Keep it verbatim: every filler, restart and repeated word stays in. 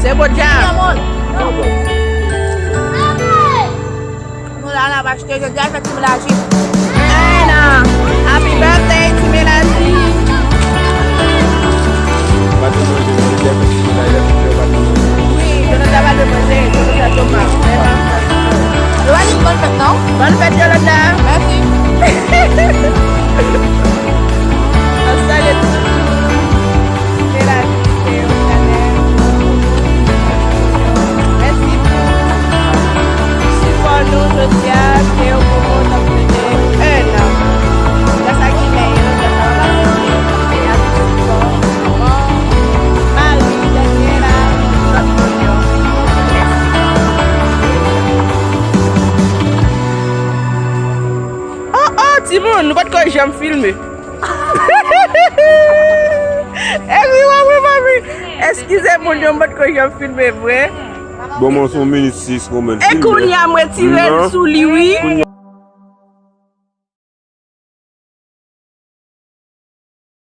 E bon djab. Nou la, la, va achte, jodi a, fè ti Melajip. Happy birthday, ti Melajip. Wi, Jonathan pa dwe manje, Jonathan Thomas. Nou va di bonn fèt, non? Bonn fèt, Jonathan. Mèsi. N ap salye tout. Melajip, se yon chanèl. Mèsi pou sipò nou jodi a, se yon moman n ap fete un an. Gras a Ginen yo, gras a Papa Sisye, e avèk sipò manman, mari, Daniela, lòt moun yo. Mèsi. Oh, oh, timoun, nou pa t ko janm filme. Eskize moun, mami. Eskize moun yo, m pa t ko janm filme vre. Bon, mwen se yon minit sis, konbyen? E kounye a, mwen tire l sou li, wi.